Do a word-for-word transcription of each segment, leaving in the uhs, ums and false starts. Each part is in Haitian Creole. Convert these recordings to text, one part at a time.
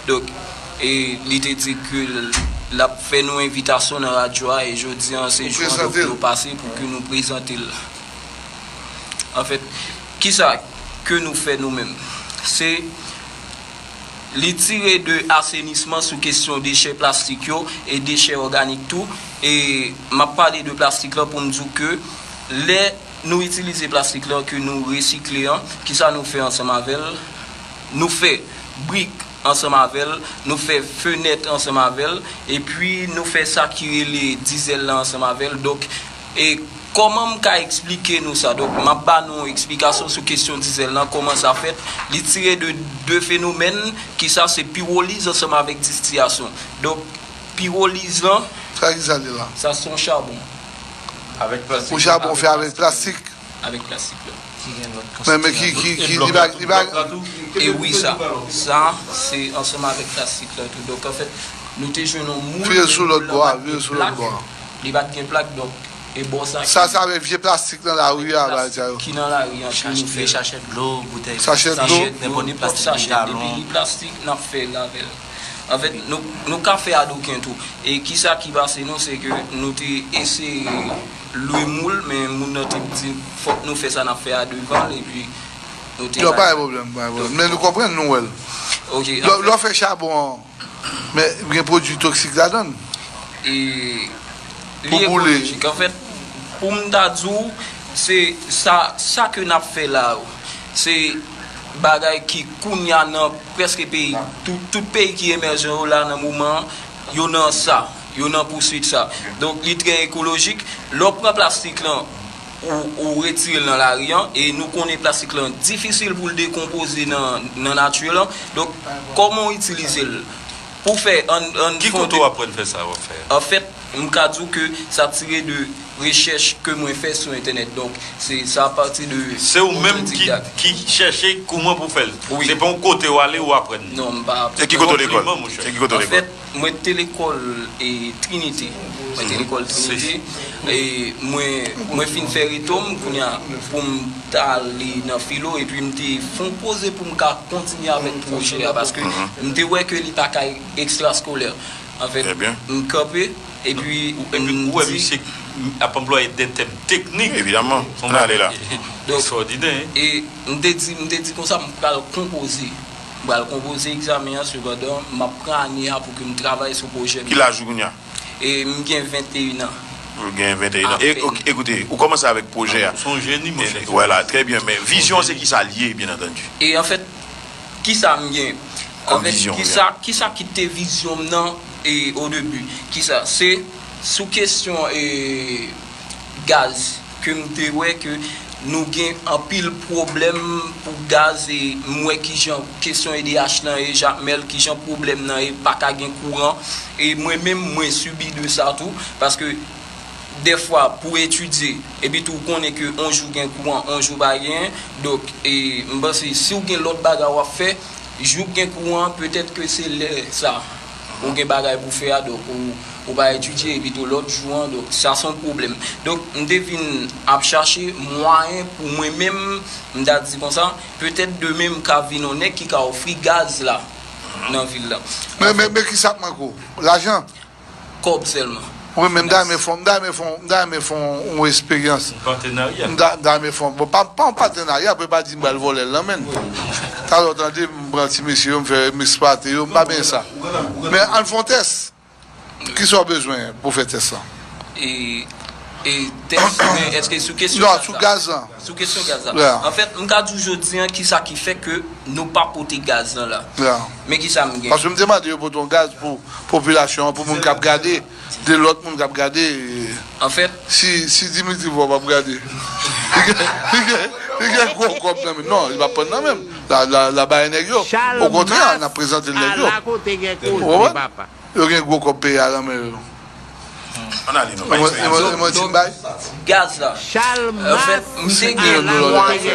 Donk, e li te di ke l ap fè nou envitasyon nan radyo a, e jodi a se jou an, donk nou pase pou ke nou prezante l. Anfèt, kisa ke nou fè nou menm? Se li tire de asenisman sou kesyon dechè plastik yo e dechè òganik tou. E m ap pale de plastik lan pou m di w ke lè nou itilize plastik lan ke nou resikle an, kisa nou fè ansanm avè l? Nou fè brik ansanm avè l, nou fè fenèt ansanm avè l, epi nou fè sa ki rele dizèl lan ansanm avè l. Donk, e kòman m ka eksplike nou sa? Donk, m ap ba nou yon eksplikasyon sou kesyon dizèl lan, kòman sa fèt. Li tire de de fenomèn, ki sa se piwoliz ansanm avèk distiyasyon. Donk, piwoliz lan, sa ki sa li la? Sa se yon chabon. Avèk plastik. Yon chabon fè avèk plastik. Avèk plastik la. Men, men ki, ki, ki, li pa, li pa. E wi, sa. Sa, se ansanm avèk plastik la tou. Donk, anfèt, nou te jwenn yon moul, vire l sou lòt bò a, vire l sou lòt bò a. Li pa t gen plak, donk, e bò sa. Sa, se avèk vye plastik nan lari a, bagay sa yo. Ki nan lari an, ki nou fè. Sachè dlo, boutèy. Sachè dlo. Nenpòt plastik, sachè, depi li plastik, n ap fè l avè l. Anfèt, nou, nou ka fè adoken tou. E kisa ki pase nou, se ke nou te eseye lwe moul, men moun nan te di fòk nou fè sa n ap fè a devan l, epi nou te. Yo, pa gen pwoblèm, pa gen pwoblèm. Men nou konprann, nou wè l. Ok, lè, lè w fè chabon an, men gen pwodui toksik ladan l. E li ekolojik. Anfèt, pou m ta di w, se sa, sa ke n ap fè la yo, se bagay ki kounye a nan prèske peyi, tout, tout peyi ki emèje yo la nan moman an, yo nan sa, yo nan pouswit sa. Donk, li trè ekolojik. Lè w pran plastik lan, ou, ou retire l nan lari an, e nou konnen plastik lan difisil pou l dekonpoze nan, nan nati lan. Donk, kòman w itilize l? Pou fè, ann, ann. Ki kote w aprann fè sa w ap fè a? Anfèt, m ka di w ke sa tire de rechèch ke mwen fè sou entènèt. Donk, se sa apati de. Se ou menm ki, ki chèche kouman pou fè l? Wi. Se pa yon kote w ale ou aprann li? Non, m pa. Se ki kote w lekòl? Se ki kote w lekòl? Anfèt, mwen te lekòl, e, Trinite. Mwen te lekòl Trinite. E mwen, mwen fin fè reto m, kounye a, pou m t ale nan filo, epi m te fè yon poze pou m ka kontinye avèk pwojè a, paske m te wè ke li pa ka ekstra eskolè. Anfèt, m kanpe, epi m di. Ou wè misye ap anplwaye de tèm teknik. Evidaman, ann ale la. Donk, ekstraòdinè, hein? E m te di, m te di konsa, m pral konpoze. M pral konpoze egzamen an, sepandan, m ap pran ane a pou ke m travay sou pwojè m. Ki laj ou kounye a? E m gen venteyen an. Ou gen venteyen an. E, ok, ekoute, ou kòmanse avèk pwojè a. Ou se yon jeni, monchè. Vwala, trè byen, men vizyon an se kisa l ye, byen antandi? E anfèt, kisa m gen? Kòm vizyon, kisa, kisa ki te vizyon m nan, e, o debi? Kisa? Se sou kesyon, e, gaz ke m te wè ke nou gen anpil pwoblèm pou gaz, e m wè kijan kesyon E D H lan ye, Jakmèl, kijan pwoblèm nan ye, pa ka gen kouran. E mwen menm, mwen sibi de sa tou, paske dèfwa, pou etidye, epi tou ou konnen ke on jou gen kouran, on jou pa gen. Donk, e, m panse, si w gen lòt bagay w ap fè, jou k gen kouran, petèt ke se lè sa ou gen bagay pou fè a, donk ou, ou pa etidye, epi tou lòt jou an, donk sa se yon pwoblèm. Donk, m te vin ap chache mwayen pou mwen menm, m ta di konsa, petèt demen m ka vin yon nèg ki ka ofri gaz la nan vil la. Men, men, men kisa k manke w? Lajan? Kòb sèlman. Wi, men m ta renmen fè, m ta renmen fè, m ta renmen fè yon eksperyans. Yon patenarya. M ta, m ta renmen fè, bon, pa, pa yon patenarya, apre pa di m pral vòlè l nan men l. Talè w tande, m pran ti mesye yo, m fè, m eksplwate yo, m pa benyen sa. Men ann fè yon tès. Kisa w bezwen pou fè tès lan? E, e tès, men èske sou kesyon gaz la? Non, sou gaz lan. Sou kesyon gaz la. Yeah. Anfèt, m ka di w jodi an, kisa ki fè ke nou pa pote gaz lan la. Yeah. Men kisa m gen? Paske m te mande yo pote yon gaz pou popilasyon an, pou moun k ap gade, de lòt moun k ap gade. Anfèt, si, si Dimitri vwa p ap gade, li gen, li gen, li gen gwo kòb nan men l. Non, li p ap pran nan men l. La, la, la bay nèg yo. Okontrè, n ap prezante l nèg yo. Ou konprann? Yo gen gwo kòb peyi a nan men yo. Ann ale, non, pa eksperyans. Donk, gaz la. Anfèt, m te gen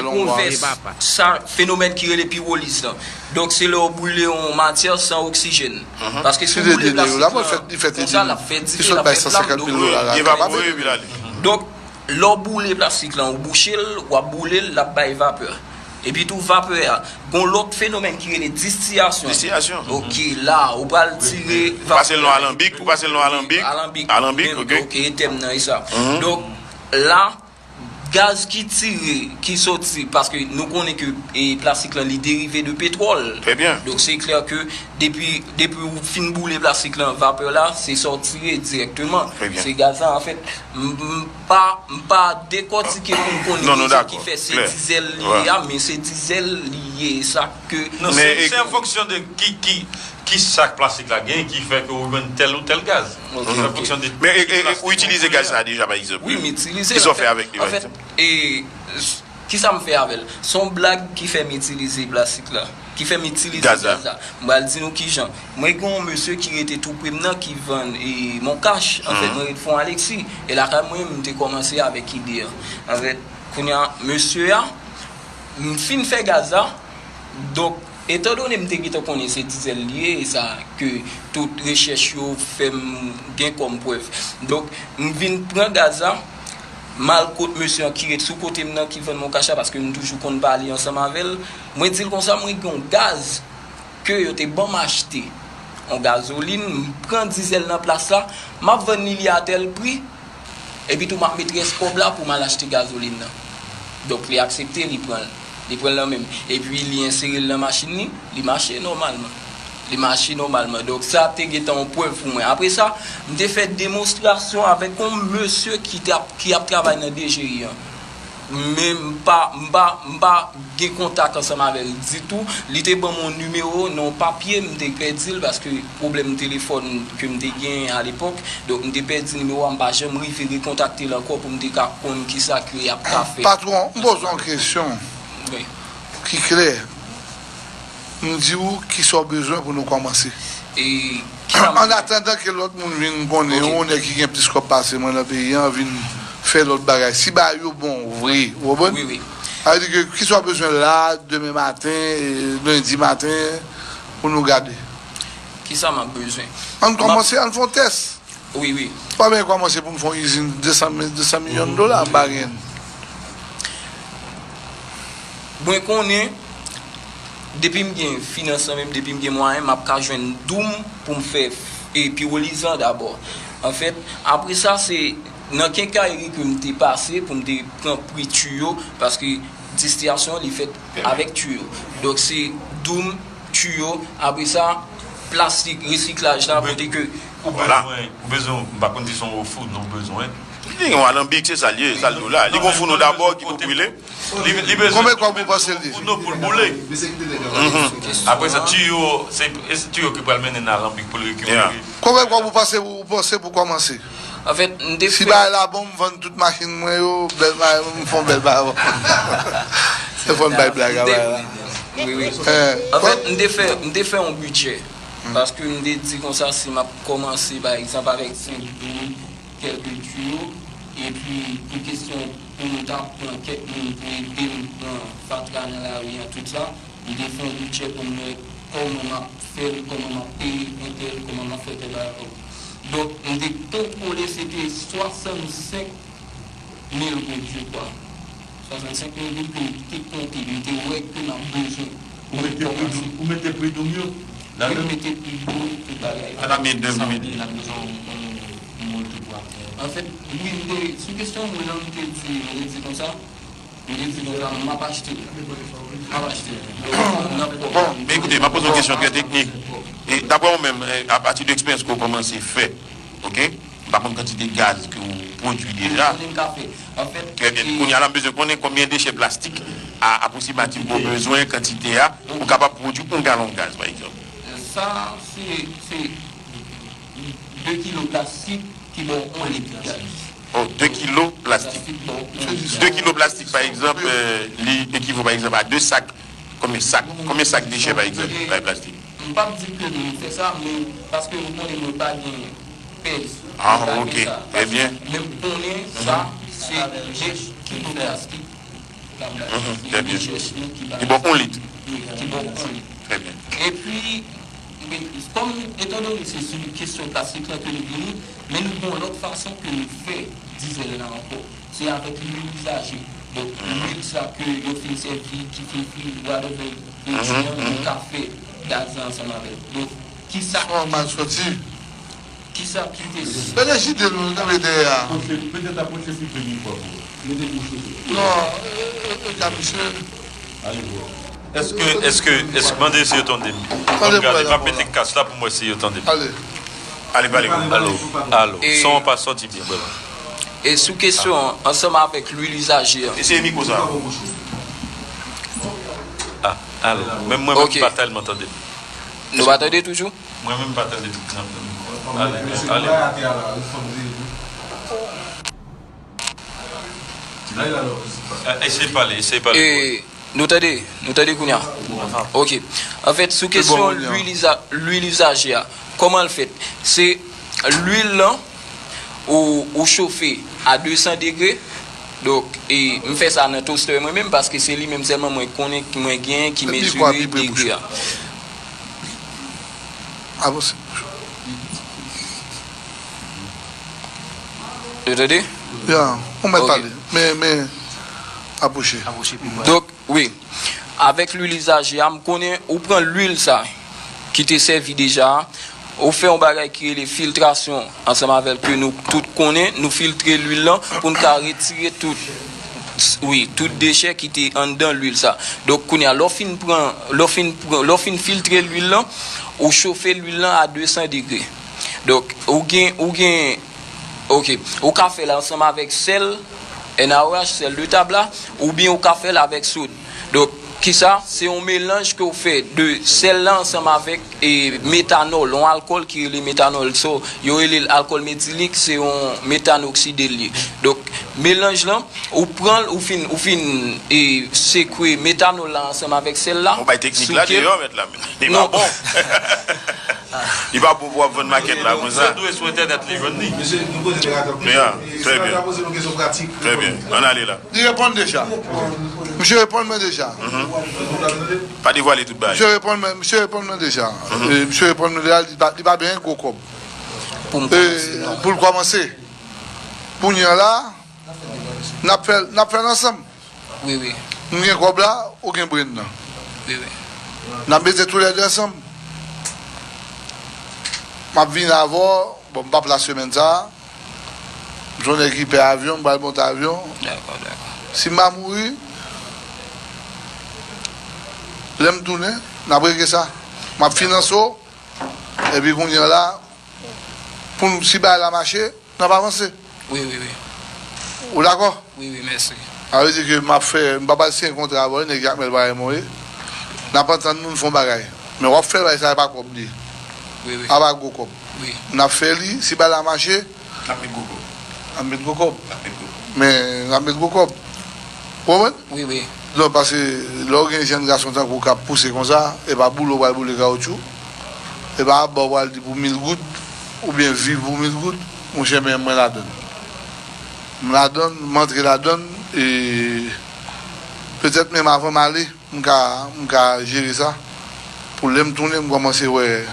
yon vès, sa, fenomèn ki rele piwoliz lan. Donk, se lè w boule yon matyè san oksijèn. Paske si w boule plastik lan, konsa, l ap fè dife, l ap fè flanm, donk, li evapore, epi l ale. Donk, lè w boule plastik lan, ou bouche l, w ap boule l, l ap bay vapè. Epi tou vapè a, gon lòt fenomèn ki rele distiyasyon. Distiyasyon. Ok, la, ou pral tire vapè a. Ou pase l nan alanbik, ou pase l nan alanbik. Alanbik. Alanbik, ok. Ok, e tèm nan, e sa. Donk, la, gaz ki tire, ki soti, paske nou konnen ke e, plastik lan, li derive de petwòl. Trè byen. Donk, se klè ke depi, depi ou fin boule plastik lan, vapè la, se sa w tire dirèkteman. Trè byen. Se gaz la, anfèt, m, m pa, m pa dekòtike pou m konnen rezon ki fè se dizèl li ye a, men se dizèl li ye, sa ke... Non, se, se an fonksyon de ki, ki, ki sak plastik la genyen ki fè ke ou jwenn tèl ou tèl gaz. Se an fonksyon de ki plastik ou pran. Men, e, e, ou itilize gaz sa a deja, pa egzanp? Wi, m itilize l. Kisa w fè avèk li, pa egzanp? Anfèt, e, s-, kisa m fè avè l? Se yon blag ki fè m itilize plastik la, ki fè m itilize gaz la. M pral di nou kijan. Mwen gen yon mesye ki rete tou pre m nan ki vann, e, Moncash. Anfèt, mwen rete Fon Alexis. E lakay mwen, m te kòmanse avèk ide a. Anfèt, kounye a, mesye a, m fin fè gaz la. Donk, etandone m te gentan konnen se dizèl li ye, e sa ke tout rechèch yo fè m gen kòm prèv. Donk, m vin pran gaz la, m al kot mesye an ki ret sou kote m nan, ki vann Moncash la, paske m toujou konn pale ansanm avè l. Mwen di l konsa, mwen gen yon gaz ke yo te ban m achte, yon gazolin, m pran dizèl nan plas la, m ap vann li, li a tèl pri, epi tou m ap met rès kòb la pou m al achte gazolin nan. Donk, li aksepte, li pran l. Li pran l nan men m. Epi, li ensere l nan machin li, li mache nòmalman. Li mache nòmalman. Donk, sa te gentan yon prèv pou mwen. Apre sa, m te fè demonstrasyon avèk yon mesye ki t ap, ki ap travay nan D G I an. Men m pa, m pa, m pa gen kontak ansanm avè l ditou. Li te ban m yon nimewo nan yon papye, m te pèdi l paske pwoblèm telefòn ke m te genyen alepòk. Donk, m te pèdi nimewo a, m pa janm rive rekontakte l ankò pou m te ka konn kisa ke y ap ka fè. Patwon, m poze w yon kesyon. Wi. Ki klè. M di w kisa w bezwen pou nou kòmanse. E, kisa m... An atandan ke lòt moun vin konnen, ok, yon nèg ki gen plis kòb pase mwen nan peyi an vin fè lòt bagay. Si bagay yo bon vre, ou konprann? Wi, wi. Sa vle di ke kisa w bezwen la, demen maten, e, lendi maten, pou nou gade. Kisa m ap bezwen? Ann kòmanse, ann fè yon tès. Wi, wi. Pa byen kòmanse pou m fè yon izin de san mil, de san milyon dola, m pa genyen. Mwen konnen, depi m gen finans lan menm, depi m gen mwayen, m ap ka jwenn doum pou m fè, e, piwolizan dabò. Anfèt, apre sa, se nan kenkayri ke m te pase pou m te pran pri tiyo, paske distiyasyon an, li fèt avèk tiyo. Donk, se doum, tiyo, apre sa, plastik, resiklaj la, kote ke... Ou bezwen, ou bezwen, m pa konn si se yon founo ou bezwen. Li gen yon alanbik, se sa l ye, sa l di w la. Li gen yon founo dabò ki pou brile. Li, li bezwen... Konbyen kòb ou panse l ye? Founo pou l boule. Apre sa, tiyo, se, e se tiyo ki pral mennen nan alanbik pou l rekipere. Konbyen kòb ou panse, ou panse pou kòmanse? Anfèt, m te fè... Si bagay la bon, m vann tout machin mwen yo, bèl bagay, m fè yon bèl bagay. Se fò n bay blag a bagay la. Wi, wi. Anfèt, m te fè, m te fè yon bidjè. Paske m te di konsa, si m ap kòmanse, pa egzanp, avèk senk doum, kèlke tiyo, epi pou kesyon pou m ta pran kèk moun pou ede m pran fatra nan lari a, tout sa, m te fè yon bidjè pou m wè kòman m ap fè l, kòman m ap peye entèl, kòman m ap fè tèl bagay ankò. Donk, m te konkole, se te swasannsenk mil goud, je crois. Swasannsenk mil goud ke m te konte, m te wè ke m ap bezwen pou m kòmanse. Ou mete pri doum yo? Wi, m mete pri doum, tout bagay. Sa ta byen de mil. Sa vle di n ap bezwen yon, yon, yon mòl tou pou atè. Anfèt, wi, m te, sou kesyon mwen an, m te di, m te di konsa, m te di konsa, m ap achte. M ap achte. Bon, men ekoute, m ap poze yon kesyon trè teknik. E daprè ou menm, e, apati de eksperyans ke w kòmanse fè, ok? M pa konn kantite gaz ke w pwodui deja. Trè byen. Kounye a la, m bezwen konnen konbyen dechè plastik a, apwoksimativ ke w bezwen, kantite a, pou w kapab pwodui yon galon gaz, pa egzanp. Sa, se, se de kilo plastik ki ba w yon lit gaz. Oh, de kilo plastik. Plastik ba w yon lit gaz. De kilo plastik, pa egzanp, e, li ekivo, pa egzanp, a de sak. Konbyen sak, konbyen sak dechè, pa egzanp, bay plastik? M p ap di ke m fè sa, men paske ou konnen mwen pa gen pèz. Ah, ok. Trè byen. Men m konnen sa, se de kilo plastik. Trè byen. Ki ba w yon lit. Wi, ki ba w yon lit. Trè byen. Epi, men, kòm, etandone se sou kesyon plastik la ke nou vini, men nou gen yon lòt fason ke nou fè dizèl la ankò. Se avèk lil izaje. Donk, lwil sa ke yo fin sèvi, ki fin fri, whatever, yo di an, yo ka fè gaz la ansanm avè l. Donk, kisa ki te, kisa ki te. Gade jide nou, nou mete a. Petèt apwoche fi plen yon fwa pou mete bouch ou. Non, e, e, e, ka misye. Èske, èske, èske, mande si yo tande m. Tande m, gade, m ap mete kas la pou m wè si yo tande m. Ale. Ale, pale. Alo, alo. E son an pa soti byen, bro. E sou kesyon an, ansanm avèk lwil izaje an. Eseye mikwo sa. Ah, alo. Menm mwen menm, ok, m pa tèlman tande. Nou pa tande toujou? Mwen menm pa tande tout nan mikwo. Ale, ale. Eh, eseye pale, eseye pale. E, nou tande, nou tande kounye a? Ok. Anfèt, sou kesyon lwil iza-, lwil izaje a, kòman l fèt? Se lwil lan, ou, ou chofe a de san degre. Donk, e, m fè sa nan tostè mwen menm, paske se li menm sèlman mwen konnen, mwen genyen ki mezire degre a. Avanse. Ou tande? Ya, ou mèt pale. Men, men, apwoche. Donk, wi. Avèk lwil izaje a, m konnen ou pran lwil sa ki te sèvi deja a, ou fè yon bagay ki rele filtrasyon ansanm avè l ke nou tout konnen, nou filtre lwil lan pou n ka retire tout, wi, tout dechè ki te anndan lwil sa. Donk, kounye a, lè w fin pran, lè w fin pran, lè w fin filtre lwil lan, ou chofe lwil lan a de san degre. Donk, ou gen, ou gen, ok, ou ka fè l ansanm avèk sèl, N A O H, sèl de tab la, oubyen ou ka fè l avèk sod. Donk, kisa? Se yon melanj ke w fè de sèl la ansanm avèk, e, metanòl, yon alkòl ki rele metanòl. So, yo rele l alkòl metilik, se yon metanokside l ye. Donk, melanj lan, ou pran l, ou fin, ou fin, e, sekwe metanòl la ansanm avèk sèl la. Ou bay teknik la deyò, mèt la. Li pa bon. Li pa bon pou w ap vann makèt la konsa. Sa dwe sou entènèt li jwenn li. Ya, trè byen. Trè byen. Ann ale la. Li reponn deja. Misye reponn mwen deja. Pa devwale tout bagay. Misye reponn mwen, misye reponn mwen deja. E, misye reponn mwen deja, li pa, li pa benyen gwo kòb. Pou m kòmanse, non. Pou l kòmanse. Kounye a la, n ap fè, n ap fè l ansanm. Wi, wi. M gen kòb la, ou gen brenn nan. Wi, wi. N ap mete toulède ansanm. M ap vin avè w, bon, m p ap la semèn sa a. M se yon nèg ki pè avyon, m pral monte avyon. Dakò, dakò. Si m pa mouri, lè m tounen, n ap regle sa. M ap finanse w, epi kounye a la, pou n, si bagay la mache, n ap avanse. Wi, wi, wi. Ou dakò? Wi, wi, mèsi. Sa vle di ke m ap fè, m pa pral siyen kontra avè w, nèg Jakmèl pa renmen w ye. N ap antann nou, n fè yon bagay. Men w ap fè bagay sa, e pa kòb li ye. Wi, wi. A pa gwo kòb. Wi. N ap fè li, si bagay la mache, n ap met gwo kòb. N ap met gwo kòb. N ap met gwo kòb. Men, n ap met gwo kòb. Ou konprann? Wi, wi. Donk, paske lè w gen jèn gason tankou w k ap pouse konsa, e pa boule w pral boule kawotchou, e pa ap ba w pral di pou mil goud, oubyen viv pou mil goud, monchè, men mwen ladann. M ladann, m antre ladann, e petèt menm avan m ale, m ka, m ka jere sa. Pou lè m tounen, m kòmanse wè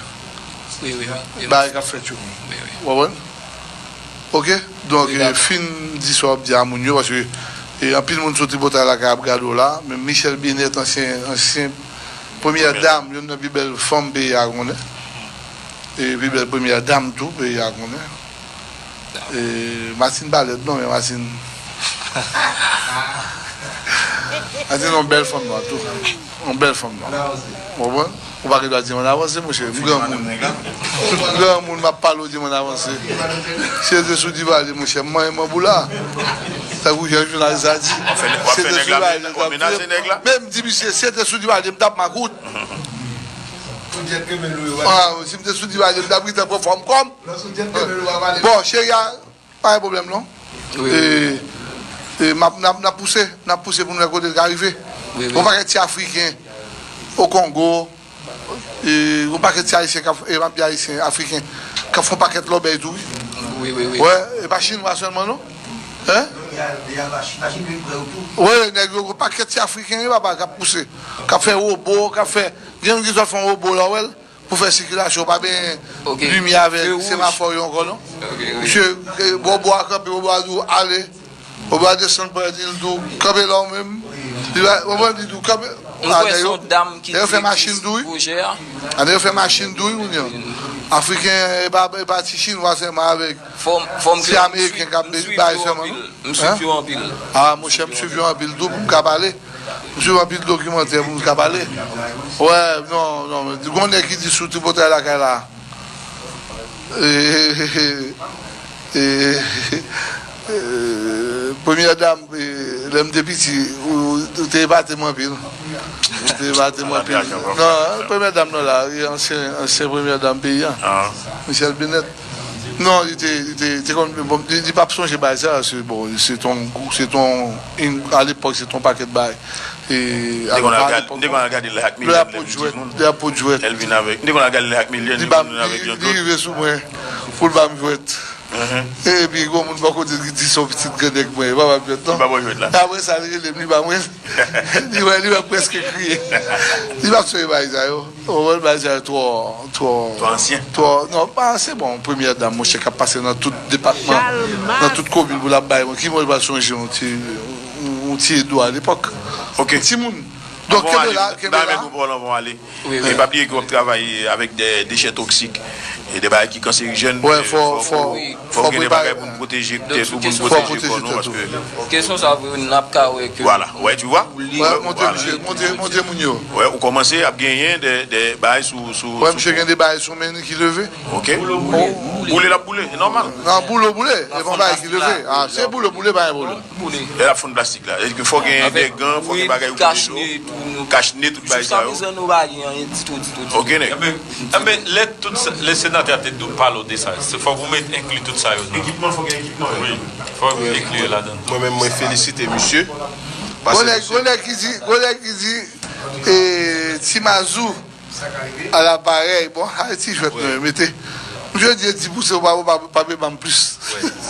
bagay k ap fèt yo. Wi, wi. Ou konprann? Ok? Donk, e, fin di sa w ap di a moun yo, paske, e, anpil moun soti bò lakay ap gade w la, men Michèle Binet, ansyen, ansyen premyè dam, youn nan pi bèl fanm peyi a konnen. E pi bèl premyè dam tou, peyi a konnen. E, Martine pa lèd non, men Martine, Martine yon bèl fanm nwa tou. Yon bèl fanm nwa. Ou konprann? Ou pa gen dwa di m ann avanse, monchè. M granmoun. M granmoun, m ap pale, w di m ann avanse. Si se te sou Divalye, monchè, m manyen manbo la. Tankou jan jounalis la di. Si se te sou Divalye, m t ap touye. Men m di misye, si se te sou Divalye, m t ap makout. Ah, si m te sou Divalye, m t ap rete pran fòm kò m. Bon, cheri a, pa gen pwoblèm non. Wi, wi. E, e, m ap, n ap, n ap pouse, n ap pouse pou n wè kote l ka rive. Wi, wi. Yon pakèt ti Afriken o Kongo, e, yon pakèt ti Ayisyen k ap, e, m ap di Ayisyen, Afriken, k ap fè yon pakèt lòbèy tou, wi. Wi, wi, wi. Wè, e pa Chinwa sèlman non. Hein? Wi, nèg yo, yon pakèt ti Afriken, wi, papa, k ap pouse, k ap fè wobo, k ap fè, gen youn ki sot fè yon wobo la, w wè l? Pou fè sikilasyon, pa benyen limyè avèk semafò yo ankò non. Misye, e, bò bò a kanpe, bò bò a di w ale. Ou pa desann pran di l tou, kanpe la ou menm. Li pa, ou pran di tou, kanpe. M kwè se yon dam ki direktris pwojè a. Anè yo fè machin tou, wi. Anè yo fè machin tou, wi, moun yo. Afriken, e pa, e pa ti Chinwa sèlman avèk ti Ameriken k ap bay sèlman, non? M swiv yo anpil. Ah, monchè, m swiv yo anpil tou pou m ka pale. M swiv anpil dokimantè pou m ka pale. Wè, non, non, men gon nèg ki di sou tripotay lakay la. E, e, e, premyè dam, e, lè m te piti, ou, ou te epate m anpil. Ou te epate m anpil. Non, premyè dam nan la, e ansyen, ansyen premyè dam peyi a. Michèle Bennett. Non, li te, li te, te konn, bon, li, li p ap sonje bagay sa, se, bon, se ton, se ton, a lepòk, se ton pakèt bagay. E, m te konn al gade, m te konn al gade Lè ak Milyòn, lè m timoun. Lè ap pot jwèt. Lè l vin avèk, m te konn al gade Lè ak Milyòn, li vin avèk Jean Claude. Li rive sou mwen pou l ba m jwèt. Epi, gon moun bò kote l ki di se yon pitit grannèg mwen, li pa ba m jwèt, non. Li pa ba w jwèt la. E apre sa, li rele m, li ba mwen. Li wè, li wè m prèske kriye. Li p ap sonje bagay sa yo. Ou konprann, bagay sa yo twò, twò, twò ansyen. Twò, non, pa ansyen, bon, premyè dam, monchè, k ap pase nan tout depatman, nan tout komin pou l ap bay mwen. Ki mwen pral sonje yon ti, yon ti Edou a lepòk. Ok. Yon timoun. Donk, kenbe la, kenbe la. Anvan w ale, anvan w ale. Wi, wi. E pa bliye ke w ap travay avèk de dechè toksik e de bagay ki kanserijèn. Wè, fò, fò, fò gen de bagay pou n pwoteje tèt ou, pou n pwoteje kò nou, paske kesyon sa vre, n ap ka wè ke. Vwala, wè, tu vois. Wè, montre misye, montre, montre moun yo. Wè, ou kòmanse ap genyen de, de bagay sou, sou. Wè, misye gen de bagay sou men li ki leve. Ok. Boule, boule, l ap boule, e nòmal. Nan boule, boule, e bon bagay ki leve. Ah, se boule, boule, pa gen pwoblèm. Lè l ap fonn plastik la. Fò gen de gan, fò gen bagay ou boule dlo. Kach ne, tout bagay sa yo. Jiska prezan nou pa gen anyen ditou, ditou, ditou. Ok, nèg. Enben, enben, lè tout sa, lè senatè a te dou pale w de sa, se fòk ou met enkli tout sa yo nan. Ekipman, fòk gen ekipman. Wi, fòk enkli yo ladan tou. Mwen menm, mwen felisite misye. Gon nèg, gon nèg ki di, gon nèg ki di, e, Ti Mazou, a la parèy, bon, a ti jwèt nou mete. Misye di dis pou san, ou pa, ou pa, pa pe ban m plis.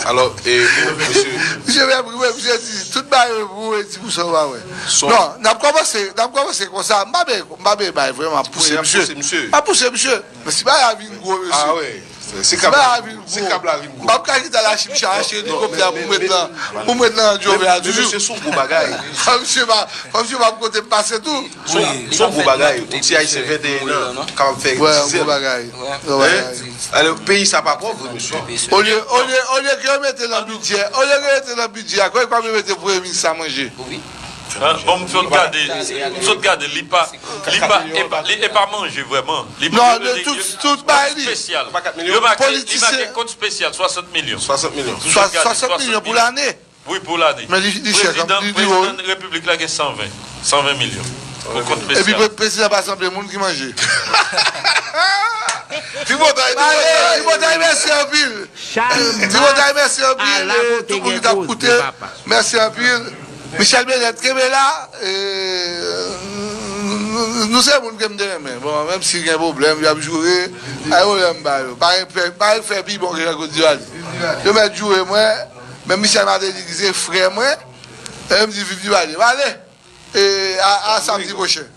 Alò, e, mesye. Misye fè pri, wi, misye di, tout bagay pou ou, e dis pou san ou pa wè. Non, n ap kòmanse, n ap kòmanse konsa. M pa be, m pa be bay, vrèman, ap pouse misye. M ap pouse misye. Men si bagay la vin gwo, mesye. Si bagay la vin gwo, m p ap ka kite al achte, misye achte elikoptè pou m ret nan, pou m ret nan djòvè a toujou. Men misye se yon gwo bagay. Fò misye pa, fò misye pa kote m pase tou. Se yon gwo bagay, yon ti ayisyen venteyen an kapab fè egzistans. Wè, yon gwo bagay. Yon gwo bagay. Alò, peyi sa pa pwòp vre, mesye. Olye, olye, olye ke yo mete nan bidjè, olye ke yo mete nan bidjè a, kòman yo mete premye minis a manje? Bon, m sot gade, m sot gade, li pa, li pa, e pa, li, e pa manje vrèman. Li manje de tout, tout bagay li. Yo make, li make kont espesyal, swasant milyon. Swasant milyon. Swasant milyon pou lane. Wi, pou lane. Men li, li chè, li, li wo. Prezidan, prezidan repiblik la gen san ven, san ven milyon. Pou kont espesyal. Epi pre-, prezidan pa sanble moun ki manje. Tripotay, Tripotay, mèsi anpil. Tripotay, mèsi anpil, e, tout moun ki t ap koute. Mèsi anpil. Michèle Bennett, kenbe la. E, nou, nou se moun ke m te renmen. Bon, menm si gen pwoblèm, y ap joure. Ay, pwoblèm ba yo. Pa gen fè, pa gen fè pi bon ke Jean Claude Duvalier. Yo mèt joure mwen. Men Michel Martelly ki se frè mwen, e m di viv Duvalier. Vale! E a, a samdi pwochen.